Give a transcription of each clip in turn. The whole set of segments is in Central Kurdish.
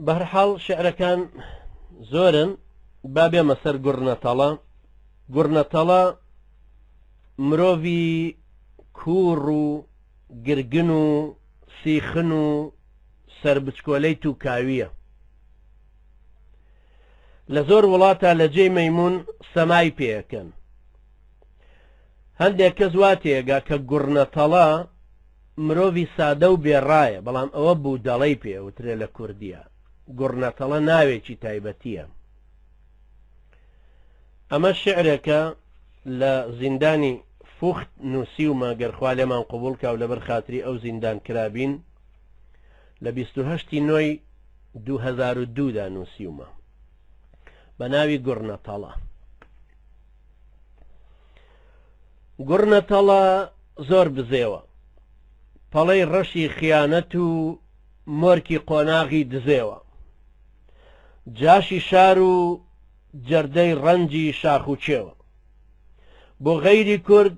بەهەرحاڵ شیعرەکان زۆرن با بێمە سەر گوڕنەتەڵە. گوڕنەتەڵە مرۆڤی کووڕ و گرگن و سیخن و سەربچکۆلەی تووکاوییە. لە زۆر وڵاتا لە جێی مەیموون سەمای پێ ئەکەن. هەندێک کەس وا تێگا کە گوڕنەتەڵە مرۆڤی سادە و بێ ڕایە، بەڵام ئەوە بوودەڵەی پێ ئەوترێ لە کوردییا. گوڕنەتەڵە ناوێکی تایبەتییە. ئەمە شیعرێکە لە زیندانی فوخت نووسیومە، گەر خوا لێمان قبوڵ کا و لەبەر خاتری ئەو زیندان کرابین، لە 28 ی نۆی 2002 دا نووسیومە بە ناوی گوڕنەتەڵە. گوڕنەتەڵە زۆر بزێوە، پەڵەی ڕەشی خیانەت و مۆرکی قۆناغی دزێوە. جاشی شار و جەردەی ڕەنجی شاخ و کێوە. بۆ غەیری کورد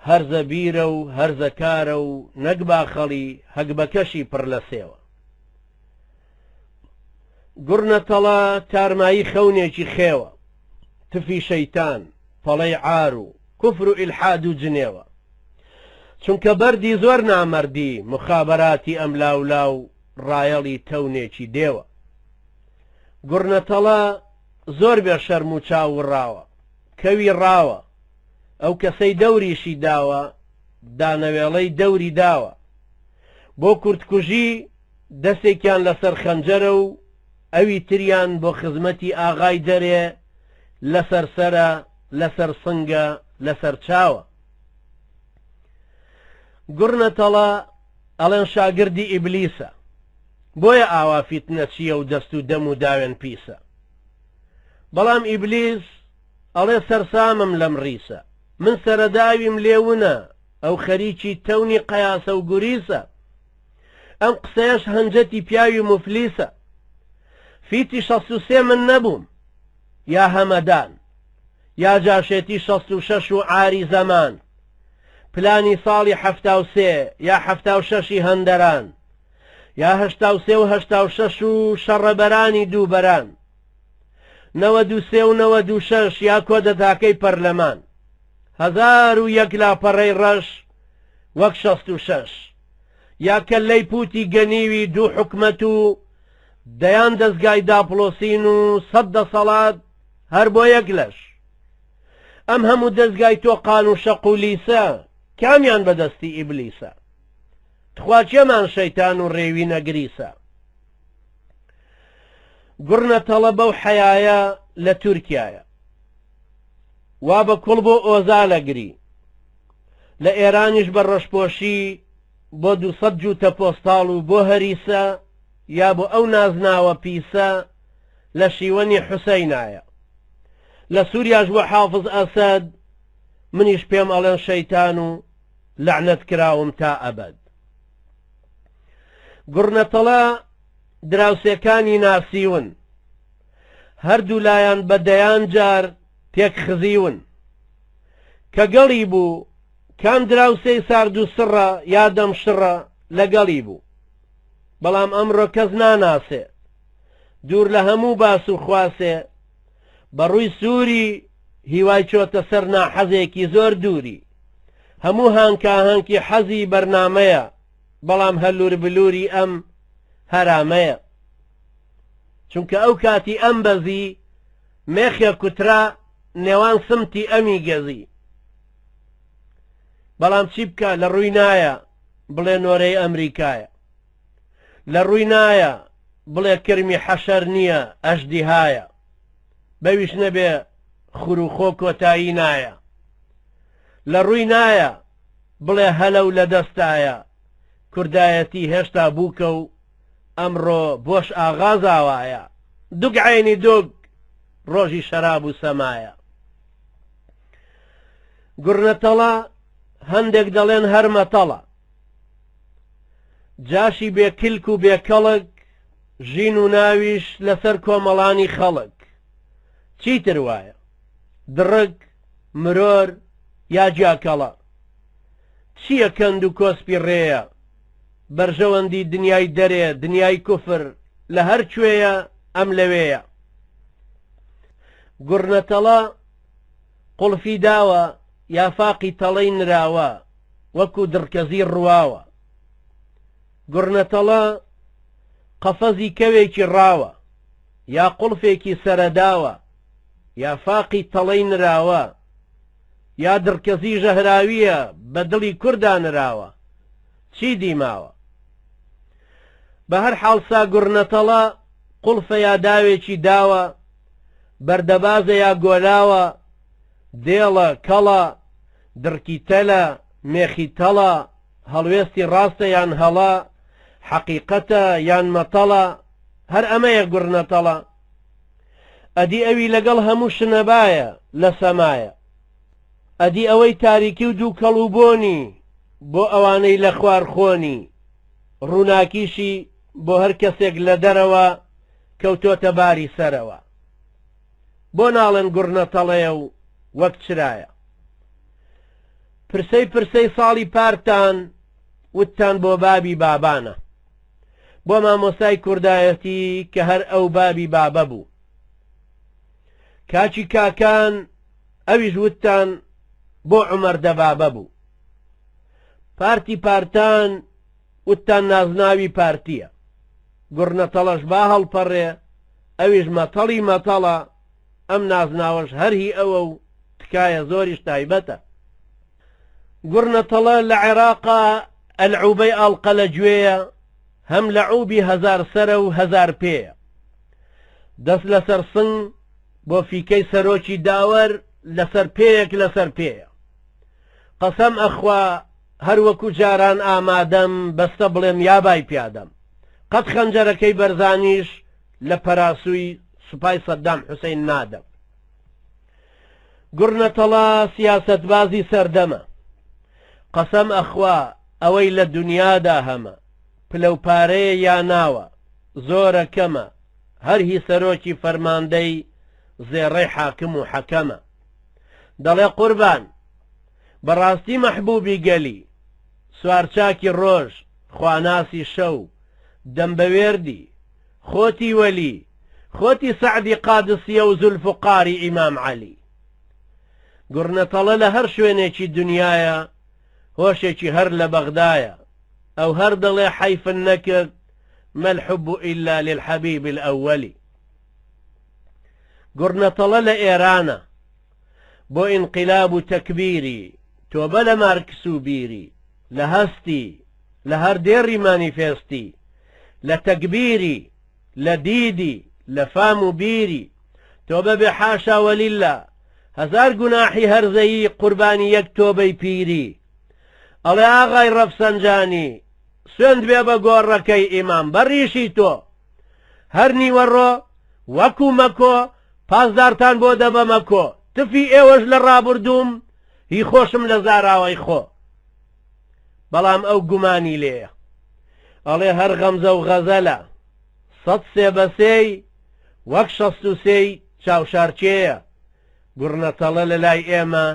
هەرزە بیرە و هەرزە کارە و نەک باخەڵی هەگبەکەشی پڕ لە سێوە. گوڕنەتەڵە تارمایی خەونێکی خێوە، تفی شەیتان، پەڵەی عار و کوفر و ئیلحاد و جنێوە. چونکە بەردی زۆر نامەردی موخابەراتی ئەملاولا و ڕایەڵی تەونێکی دێوە. گوڕنەتەڵە زۆر بێ شەرم و چاو وڕاوە، کەوی ڕاوە، ئەو کەسەی دەوریشی داوە، دانەوێڵەی دەوری داوە. بۆ کوردکوژی دەسێکیان لەسەر خەنجەرە و ئەوی تریان بۆ خزمەتی ئاغای دەرێ لەسەر سەرە، لەسەر سنگە، لەسەر چاوە. گوڕنەتەڵە ئەڵێن شاگردی ئیبلیسە، بۆیە ئاوا فیتنەچییە و دەست و دەم و داوێن پیسە. بەڵام ئیبلیس ئەڵێ سەرسامم لەم ڕیسە، من سەرەداویم لێ ونە، ئەو خەریکی تەونی قەیاسە و گوریسە. ئەم قسەیەش هەنجەتی پیاوی موفلیسە. فیتی 63 من نەبووم، یا هەمەدان، یا جاشێتی 66 و عاری زەمان، پلانی ساڵی 73 یا 76ی هەندەران، یا 83 و 86 و شەڕەبەرانی دووبەران، 93 و 96 یا کۆدەتاکەی پەرلەمان، 1001 لاپەڕەی ڕەش وەک 66 یا کەللەی پوتی گەنیوی دوو حکومەت و دەیان دەزگای داپڵۆسین و سەد دەسەڵات هەر بۆ یەک لەش. ئەم هەموو دەزگای تۆقان و شەق و لیسە کامیان بە دەستی ئیبلیسە؟ تخوا کێمان شەیتان و ڕێوی نەگریسە؟ گوڕنە تەڵە بەو حەیایە لە تورکیایە وا بە کوڵ بۆ ئۆزال ئەگری، لە ئێرانیش بە ڕەشپۆشی بۆ دووسەد جووتە پۆستاڵ و بۆ هەریسە یا بۆ ئەو نازناوە پیسە لە شیوەنی حوسەینایە. لە سوریاش بۆ حافز ئەسەد منیش پێم ئەڵێن شەیتان و لەعنەت کراوم تا ئەبەد. گوڕنەتەڵە دراوسێکانی ناسیون، هەردوو لایان بە دەیان جار تێک خزیون. کە گەڵی بوو کام دراوسێی سارد و سڕە یا دەم شڕە لەگەڵی بوو. بەڵام ئەمڕۆ کەس ناناسێ. دوور لە هەموو باس و خواسێ بە ڕووی سووری هیوای چۆتە سەر ناحەزێکی زۆر دووری. هەموو هانکاهانکی حەزی بەرنامەیە، بەڵام هەلووربلووری ئەم هەرامەیە. چونکە ئەو کاتی ئەم بەزی مێخێ کوترا نێوان سمتی ئەمی گەزی. بەڵام چی بکا لە ڕووی نایە بڵێ نۆرەی ئەمریکایە. لە ڕووی نایە بڵێ کرمی حەشەر نییە ئەژدیهایە. بەویش نەبێ خوروخۆ کۆتایی نایە. لە ڕووی نایە بڵێ هەلەو لە دەستایە. کوردایەتی هێشتا بووکە و ئەمڕۆ بۆش ئاغا زاوایە. دوگ عەینی دوگ ڕۆژی شەراب و سەمایە. گوڕنەتەڵە هەندێک دەڵێن هەر مەتەڵە. جاشی بێ کلک و بێ کەڵک ژین و ناویش لەسەر کۆمەڵانی خەڵک. چیتر وایە؟ دڕک، مرۆر یا جیاکەڵە؟ چییە کەند و کۆسپی ڕێیە؟ بەرژەوەندی دنیای دەرێ، دنیای کوفر، لە هەر کوێیە ئەم لەوێیە. گوڕنەتەڵە قوڵفی داوە یا فاقی تەڵەی نراوە وەکو دڕکەزی ڕواوە. گوڕنەتەڵە قەفەزی کەوێکی ڕاوە یا قوڵفێکی سەرەداوە یا فاقی تەڵەی نراوە یا دڕکەزی ژەهراویە بە دڵی کوردا نراوە. چی دی ماوە؟ بە هەر حاڵ سا گوڕنەتەڵە قوڵفە یا داوێکی داوە، بەردەبازە یا گۆلاوە، دێڵە، کەڵە، دڕکی تەلە، مێخی تەڵە، هەڵوێستی ڕاستە یان هەڵە، حەقیقەتە یان مەتەڵە، هەر ئەمەیە گوڕنەتەڵە. ئەدی ئەوی لەگەڵ هەموو شنەبایە لە سەمایە. ئەدی ئەوەی تاریکی و دووکەڵ و بۆنی بۆ ئەوانەی لە خوار خۆنی، ڕووناکیشی بۆ هەر کەسێک لە دەرەوە کەوتۆتە باری سەرەوە. بۆ ناڵێن گوڕنەتەڵەیە و وەک چرایە. پرسەی پرسەی ساڵی پارتان وتتان بۆ بابی بابانە. بۆ مامۆستای کوردایەتی کە هەر ئەو بابی بابە بوو. کاکی کاکان ئەویش وتتان بۆ عومەر دەبابە بوو. پارتی پارتان وتتان نازناوی پارتیە. گوڕنەتەڵەش با هەڵپەڕێ ئەویش مەتەڵی مەتەڵە، ئەم نازناوەش هەر هی ئەوە و تکایە زۆریش تایبەتە. گوڕنەتەڵە لە عێراقا ئەلعوبەی ئاڵقە لە گوێیە، هەم لەعوبی هەزار سەرە و هەزار پێیە. دەست لەسەر سنگ بۆ فیکەی سەرۆکی داوەر لەسەر پێیەک لەسەر پێیە. قەسەم ئەخوا هەر وەکو جاران ئامادەم بەستە بڵێم یابای پیادەم. قەت خەنجەرەکەی بەرزانیش لە پەراسووی سوپای سەدام حوسەین نادەم. گوڕنەتەڵە سیاسەتبازی سەردەمە. قەسەم ئەخوا ئەوەی لە دونیادا هەمە پلە و پارەیە یا ناوە زۆرە کەمە هەر هی سەرۆکی فەرماندەی زێڕەی حاکم و حەکەمە. دەڵێ قوربان بەڕاستی مەحبوبی گەلی، سوارچاکی ڕۆژ، خواناسی شەو، دەم بە وێردی، خۆتی وەلی، خۆتی سەعدی قادسیە و زولفوقاری ئیمام عەلی. گوڕنەتەڵە لە هەر شوێنێکی دنیایە، هۆشێکی هەر لە بەغدایە، ئەو هەر دەڵێ حەیفن نەکرد، ما الحب الا للحبیب الاولی. گوڕنەتەڵە لە ئێرانە، بۆ ئینقیلاب و تەکبیری، تۆبە لە مارکس و بیری، لە هەستی، لە هەر دێڕی مانیفێستی، لە تەگبیری، لە دیدی، لە فام و بیری، تۆبە بێ حاشا وەلیلا، هەزار گوناحی هەرزەیی قوربانی یەک تۆبەی پیری. ئەڵێ ئاغای ڕەفسەنجانی، سوێند بێ بە گۆڕەکەی ئیمام بە ڕیشی تۆ، هەر نیوەڕۆ وەکو مەکۆ پاسدارتان بۆ دەبەمە کۆ، تفی ئێوەش لە ڕابوردووم هی خۆشم لە زاراوەی خۆ. بەڵام ئەو گومانی لێیە. ئەڵێ هەر غەمزە و غەزەلە، 103 بە سێی وەک 63ی چاوشارکێیە، گوڕنەتەڵە لە لای ئێمە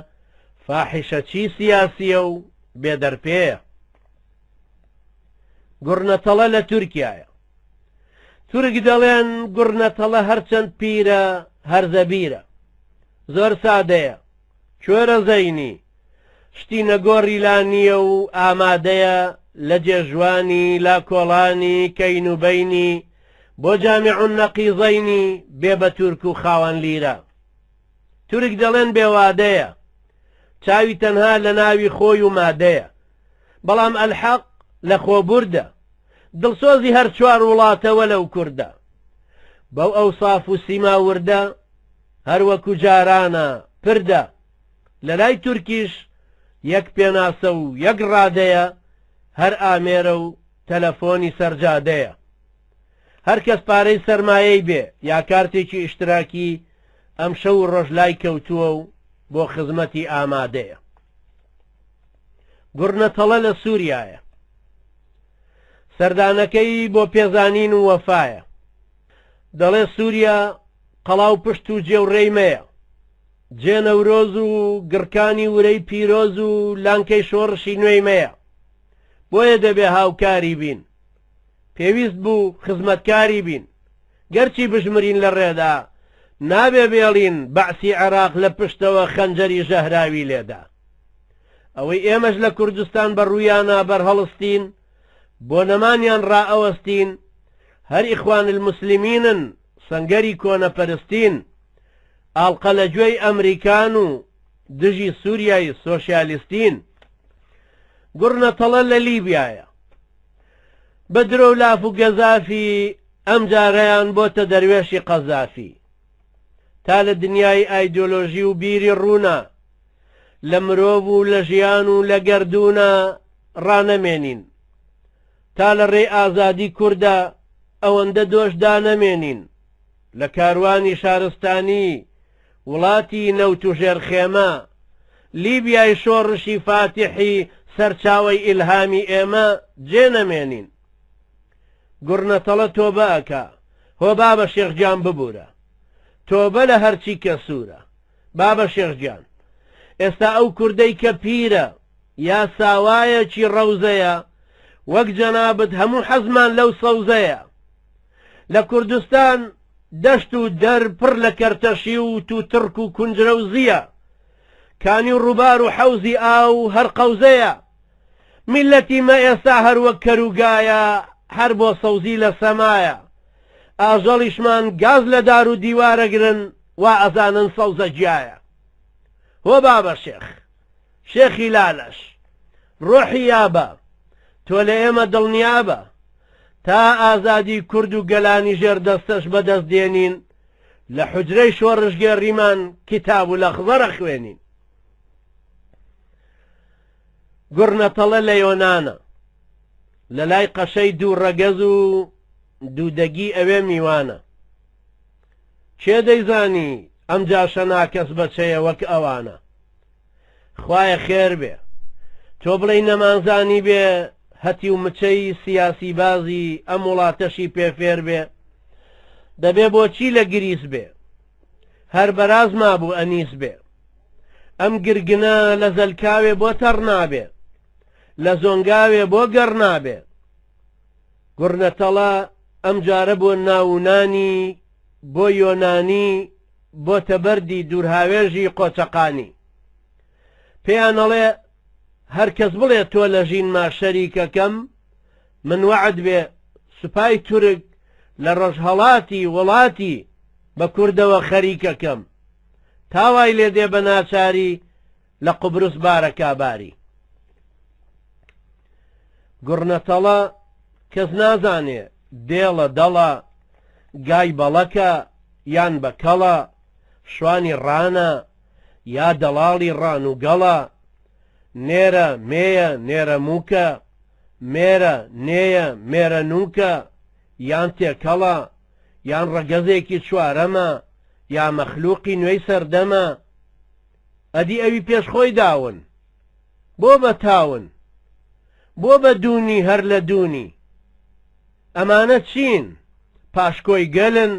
فاحیشەچی سیاسییە و بێ دەرپێیە. گوڕنەتەڵە لە تورکیایە. تورک دەڵێن گوڕنەتەڵە هەرچەند پیرە هەرزەبیرە. زۆر سادەیە. کوێرە زەینی. شتی نەگۆڕی لا نییە و ئامادەیە لە جێژوانی لا کۆڵانی کەین و بەینی بۆ جامع النەقیزەینی بێ بە تورک و خاوەن لیرە. تورک دەڵێن بێ وادەیە. چاوی تەنها لە ناوی خۆی و مادەیە. بەڵام ئەلحەق لە خۆبوردە. دڵسۆزی هەر چوار وڵاتە وەلەو کوردە. بەو ئەوساف و سیما وردە هەر وەکو جارانە پردە. لە لای تورکیش یەک پێناسە و یەک ڕادەیە هەر ئامێرە و تەلەفۆنی سەرجادەیە. هەر کەس پارەی سەرمایەی بێ یا کارتێکی ئیشتراکی ئەمشەو و ڕۆژ لای کەوتووە و بۆ خزمەتی ئامادەیە. گوڕنەتەڵە لە سووریایە. سەردانەکەی بۆ پێزانین و وەفایە. دەڵێ سووریا قەڵا و پشت و جێ و ڕێی مەیە. جێ نەورۆز و گڕکانی ورەی پیرۆز و لانکەی شۆڕشی نوێی مەیە. بۆیە دەبێ هاوکاری بین. پێویست بوو خزمەتکاری بین. گەرچی بشمرین لە ڕێدا، نابێ بێڵین بەعسی عێراق لە پشتەوە خەنجەری ژەهراوی لێدا. ئەوەی ئێمەش لە کوردستان بە ڕوویانا بەرهەڵستین، بۆ نەمانیان ڕائەوەستین، هەر ئیخوان الموسلمینن، سەنگەری کۆنەپەرستین، ئاڵقە لە گوێی ئەمریکان و دژی سوریای سۆشیالیستین. گوڕنەتەڵە لە لیبیایە. بە درۆ و لاف و گەزافی ئەمجارەیان بۆتە دەروێشی قەزافی. تا لە دنیای ئایدۆلۆژی و بیری ڕوونا، لە مرۆڤ و لە ژیان و لە گەردوونا ڕانەمێنین. تا لە ڕێی ئازادی کوردا ئەوەندە دۆش دانەمێنین. لە کاروانی شارستانی وڵاتی نەوت و ژێرخێمە، لیبیای شۆڕشی فاتیحی سەرچاوەی ئیلهامی ئێمە جێ نەمێنین. گوڕنەتەڵە تۆبە ئەکا، هۆ بابە شێخ گیان ببورە. تۆبە لە هەرچی کە سوورە. بابە شێخ گیان، ئێستا ئەو کوردەی کە پیرە یا ساوایەکی ڕەوزەیە، وەک جەنابت هەموو حەزمان لەو سەوزەیە. لە کوردستان دەشت و دەر پڕ لە کەرتەشی و تووتڕک و کونجرە و زییە. کانی و ڕووبار و حەوزی ئاو هەر قەوزەیە. میللەتی مە ئێستا هەر وەک کەر و گایە، هەر بۆ سەوزی لە سەمایە. ئاژەڵیشمان گاز لە دار و دیوارەگرن، وا ئەزانن سەوزە گیایە. هۆ بابە شێخ، شێخی لالەش، ڕۆحی یابە، تۆ لە ئێمە دڵنیابە، تا ئازادی کورد و گەلانی ژێر دەستەش بەدەست دێنین، لە حوجرەی شۆڕشگێڕیمان کیتاب و لەخزەر ئەخوێنین. گوڕنەتەڵە لە یۆنانە، لە لای قەشەی دوو ڕەگەز و دوو دەگی ئەوێ میوانە. کێ دەیزانی ئەم جاشە ناکەس بەچەیە وەک ئەوانە. خوایە خێر بێ. تۆ بڵێی نەمانزانی بێ هەتیو مچەی سیاسی بازی ئەم وڵاتەشی پێ فێر بێ؟ دەبێ بۆچی لە گریس بێ؟ هەر بەراز مابوو ئەنیس بێ. ئەم گرگنە لە زەلکاوێ بۆ تەڕ نابێ؟ لە زۆنگاوێ بۆ گەڕ نابێ؟ گوڕنەتەڵە ئەم جارە بۆ ناوونانی بۆ یۆنانی بۆتە بەردی دوورهاوێژی قۆچەقانی. پێیان ئەڵێ هەر کەس بڵێ تۆ لە ژینما شەریکەکەم من وەعد بێ سوپای تورک لە ڕۆژهەڵاتی وڵاتی بە کوردەوە خەریکەکەم تا وای لێ دێ بە ناچاری لە قوبرس بارەکا باری. گوڕنەتەڵە کەس نازانێ دێڵە دەڵە گای بەڵەکە یان بە کەڵە شوانی ڕانە یا دەڵاڵی ڕان و گەڵە نێرە مێیە نێرە مووکە مێرە نێیە مێرە نووکە یان تێکەڵە یان ڕەگەزێکی چوارەمە یا مەخلوقی نوێی سەردەمە ئەدی ئەوی پێش خۆی داون بۆ بە تاون بۆ بە دوونی هەر لە دوونی ئەمانە چین پاشکۆی گەلن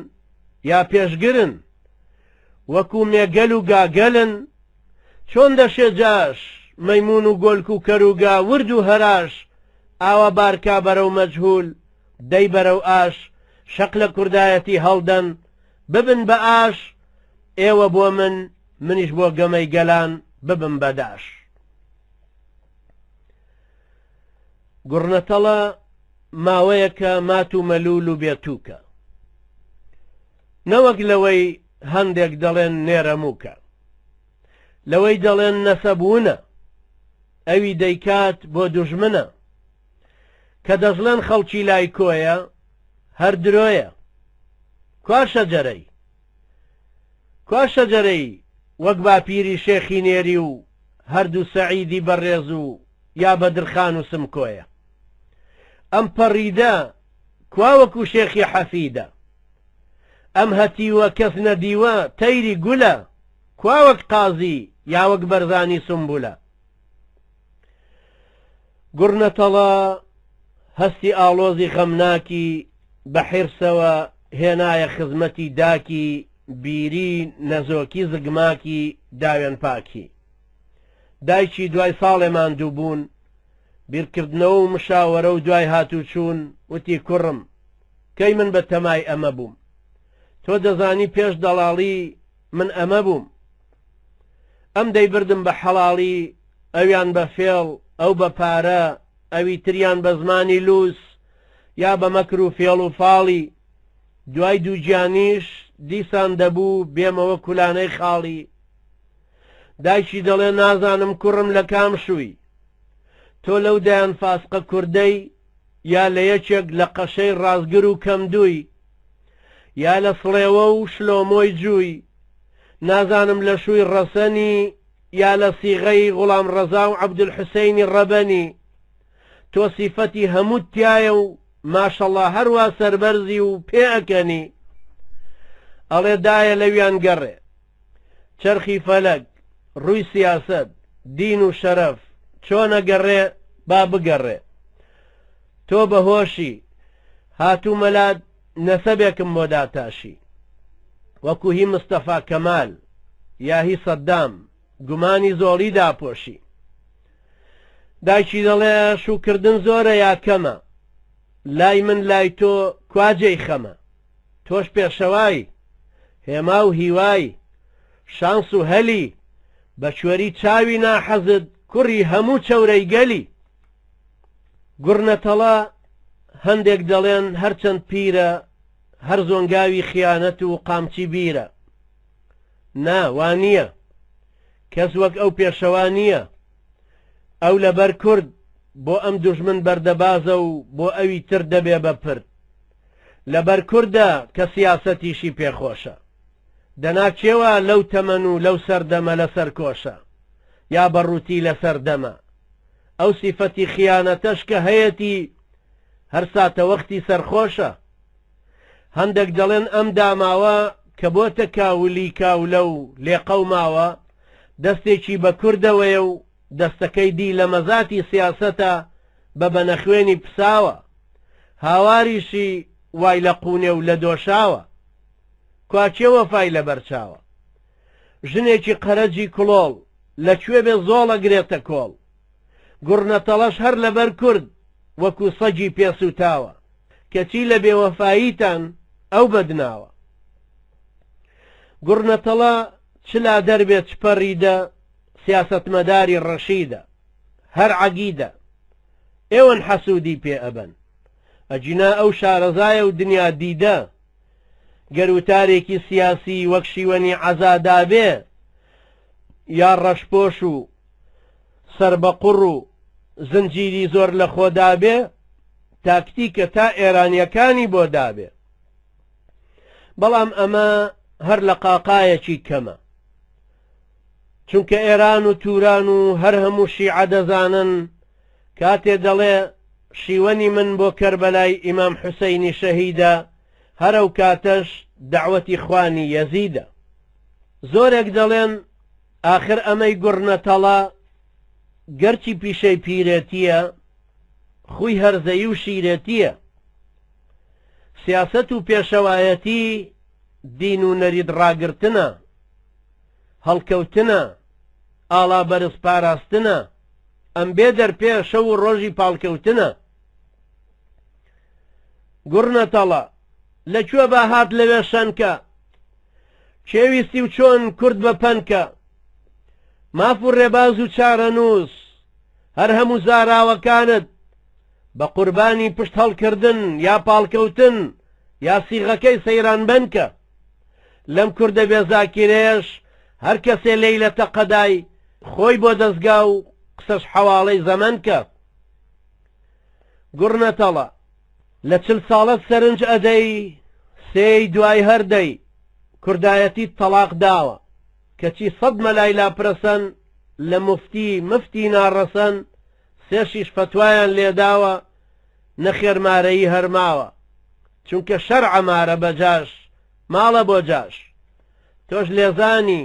یا پێشگرن وەکو مێگەل و گاگەلن چۆن دەشێ جاش مەیمون و گۆلک و کەروگا ورد و هەراش ئاوا بارکا بەرەو مەجهول دەی بەرەو ئاش شەق لە کوردایەتی هەڵدەن ببن بە ئاش ئێوە بۆ من منیش بۆ گەمەی گەلان ببم بە داش. گوڕنەتەڵە ماوەیەکە مات و مەلوول و بێتووکە. نەوەک لەوەی هەندێک دەڵێن نێرەمووکە. لەوەی دەڵێن نەسەب ونە. ئەوی دەیکات بۆ دوژمنە. کە دەشڵێن خەڵکی لای کۆیە، هەر درۆیە. کوا شەجەرەی؟ کوا شەجەرەی وەک باپیری شێخی نێری و هەردوو سەعیدی بەڕێز و یا بەدرخان و سمکۆیە؟ ئەم پەڕیدە کوا وەکو شێخی حەفیدە؟ ئەم هەتیوە کەس نەدیوە تەیری گولە کوا وەک قازی یا وەک بەرزانی سومبولە؟ گوڕنەتەڵە هەستی ئاڵۆزی غەمناکی بە حیرسەوە هێنایە خزمەتی داکی بیری نەزۆکی زگماکی داوێن پاکی. دایکی دوای ساڵێ ماندووبوون. بیرکردنەوە و مشاوەرە و دوای هاتوچوون وتی کوڕم کەی من بە تەمای ئەمە بووم؟ تۆ دەزانی پێش دەڵاڵی من ئەمە بووم. ئەم دەیبردم بە حەڵاڵی، ئەویان بە فێڵ، ئەو بە پارە، ئەوی تریان بە زمانی لووس یا بە مەکر و فێڵ و فاڵی. دوای دووگیانیش دیسان دەبوو بێمەوە کولانەی خاڵی. دایکی دەڵێ نازانم کوڕم لە کام شووی؟ تۆ لەو دەیان فاسقە کوردەی یا لە یەکێک لە قەشەی ڕاستگر و کەمدووی یا لە سڵێوە و شلۆمۆی جووی نازانم لە شووی ڕەسەنی یا لە سیغەی غوڵام ڕەزا و عەبدولحوسەینی ڕەبەنی تۆ سیفەتی هەمووت تیایە و ماشەڵا هەروا سەربەرزی و پێ ئەکەنی ئەڵێ دایە لەویان گەڕێ چەرخی فەلەک، ڕووی سیاسەت، دین و شەرەف، چۆن ئەگەڕێ با بگەڕێ. تۆ بە هۆشی، هاتوومە لات نەسەبێکم بۆ داتاشی. وەکو هی مستەفا کەمال، یا هی سەدام، گومانی زۆڵی داپۆشی. دایکی دەڵێ شووکردن زۆرە یا کەمە؟ لای من لای تۆ کوا جێی خەمە؟ تۆش پێشەوای، هێما و هیوای، شانس و هەلی، بە کوێری چاوی ناحەزت کوڕی هەموو چەورەی گەلی. گوڕنەتەڵە هەندێک دەڵێن هەرچەند پیرە هەر زۆنگاوی خیانەت و قامچی بیرە. نا وا نییە. کەس وەک ئەو پێشەوا نییە. ئەو لەبەر کورد بۆ ئەم دوژمن بەردەبازە و بۆ ئەوی تر دەبێ بە پرد. لەبەر کوردە کە سیاسەتیشی پێ خۆشە. دەنا کێ وا لەو تەمەن و لەو سەردەمە لەسەر کۆشە؟ یا بە ڕووتی لەسەر دەمە؟ ئەو سیفەتی خیانەتەش کە هەیەتی هەر ساتەوەختی سەرخۆشە. هەندێک دەڵێن ئەم داماوە کە بۆتە کاولی کاولە و لێقەوماوە، دەستێکی بە کوردەوەیە و دەستەکەی دی لە مەزاتی سیاسەتە بە بەنەخوێنی پساوە. هاواریشی وای لە قوونێ و لە دۆشاوە. کوا کێ وەفای لە بەرچاوە؟ ژنێکی قەرەجی کڵۆڵ لە کوێ بێ زۆڵ ئەگرێتە کۆڵ. گوڕنەتەڵەش هەر لەبەر کورد وەکو سەگی پێ سووتاوە. کەچی لە بێوەفاییتان ئەو بەدناوە. گوڕنەتەڵە چ لادەر بێ چ پەڕیدە سیاسەتمەداری ڕەشیدە. هەر عەگیدە. ئێوەن حەسوودی پێ ئەبەن. ئەگینا ئەو شارەزایە و دنیا دیدە. گەر وتارێکی سیاسی وەک شیوەنی عەزا دابێ یا ڕەشپۆش و سەربەقوڕ و زنجیری زۆر لە خۆ دابێ، تاکتیکە تا ئێرانیەکانی بۆ دابێ. بەڵام ئەمە هەر لە قاقایەکی کەمە. چونکە ئێران و توران و هەر هەموو شیعە دەزانن کاتێ دەڵێ شیوەنی من بۆ کەربەلای ئیمام حوسەینی شەهیدە هەر ئەو کاتەش دەعوەتی خوانی یەزیدە. زۆرێک دەڵێن ئاخر ئەمەی گوڕنەتەڵە گەرچی پیشەی پیرێتیە خوی هەرزەیی و شیرێتیە. سیاسەت و پێشەوایەتی دین و نەریت ڕاگرتنە. هەڵکەوتنە، ئاڵا بەرز پاراستنە، ئەم بێ دەرپێ شەو و ڕۆژی پاڵکەوتنە. گوڕنەتەڵە، لە کوێ با هات لەوێ شەنکە، کێ ویستی و چۆن کورد بە پەنکە. ماف و ڕێباز و چارەنووس، هەر هەموو زاراوەکانت، بە قوربانی پشت هەڵکردن یا پاڵکەوتن یا سیغەکەی سەیران بەنکە. لەم کوردە بێ زاکیرەیەش هەر کەسێ لێی لە تەقەدای خۆی بۆ دەزگا و قسەش حەواڵەی زەمەن کە. گوڕنەتەڵە، لە چل ساڵەت سەرنج ئەدەی سێی دوای هەر دەی کوردایەتیت تەڵاق داوە کەچی سەد مەلای لاپرەسەن لە موفتی مفتی ناڕەسەن سێشیش فەتوایان لێداوە نەخێر مارەیی هەر ماوە چونکە شەرعە مارە بە جاش ماڵە بۆ جاش تۆش لێزانی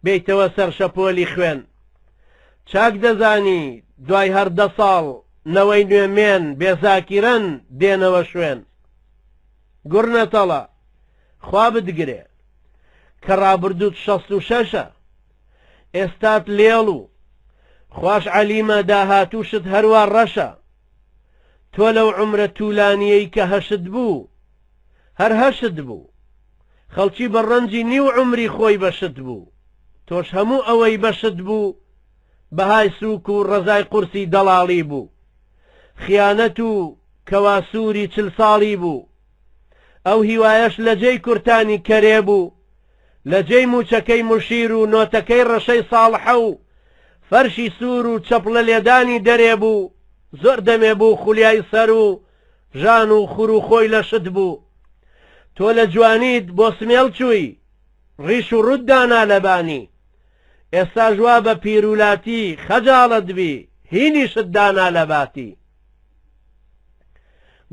بێیتەوە سەر شەپۆلی خوێن چاک دەزانی دوای هەر دە ساڵ نەوەی نوێ مێن بێ زاکیرەن دێنەوە شوێن گوڕنەتەڵە خوا بتگرێ کە ڕابردووت 66ە ئێستات لێڵ و. خواش عەلیمە داهاتووشت هەروا ڕەشە. تۆ لەو عومرە تولانیەی کە هەشت بوو هەر هەشت بوو. خەڵکی بە ڕەنجی نیو عومری خۆی بە شت بوو. تۆش هەموو ئەوەی بەشت بوو بەهای سووک و ڕەزای قورسی دەڵاڵی بوو. خیانەت و کەواسووری چل ساڵی بوو. ئەو هیوایەش لە جێی کورتانی کەرێ بوو. لە جێی مووچەکەی موشیر و نۆتەکەی ڕەشەی ساڵحە و فەرشی سوور و چەپڵە لێدانی دەرێ بوو، زۆر دەمێ بوو خولیای سەر و ژان و خور و خۆی لە شت بوو. تۆ لە جوانیت بۆ سمێڵ چووی، ڕیش و ڕووت دانا لە بانی. ئێستاش وا بە پیر و لاتی خەجاڵەت بی، هینیشت دانا لە باتی.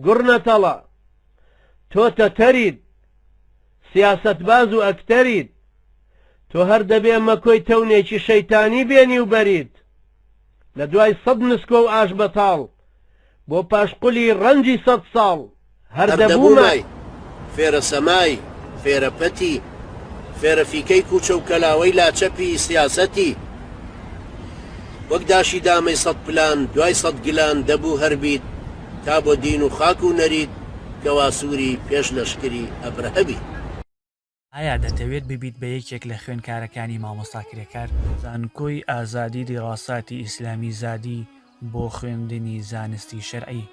گوڕنەتەڵە، تۆ تەتەریت، سیاسەتباز و ئەکتەریت، تۆ هەر دەبێ مەکۆی تەونێکی شەیتانی بێنی و بەریت. لە دوای سەد نسکۆ و ئاشبەتاڵ، بۆ پاشقولی ڕەنجی سەد ساڵ، هەر هەر دەبوومای. دەبوومای. فێرە سەمای، فێرە پەتی، فێرە فیکەی کوچە و کەلاوەی لاچەپی سیاسەتی. وەک داشی دامەی سەد پلان، دوای سەد گلان، دەبوو هەر بیت، تا بۆ دین و خاک و نەریت، کەواسووری پێش لەشکری ئەبرەهە بیت. ئایا دەتەوێت ببیت بە یەکێک لە خوێندکارەکانی مامۆستا کرێکار؟ زانکۆی ئازادی دیراساتی ئیسلامی زادی بۆ خوێندنی زانستی شەرعی.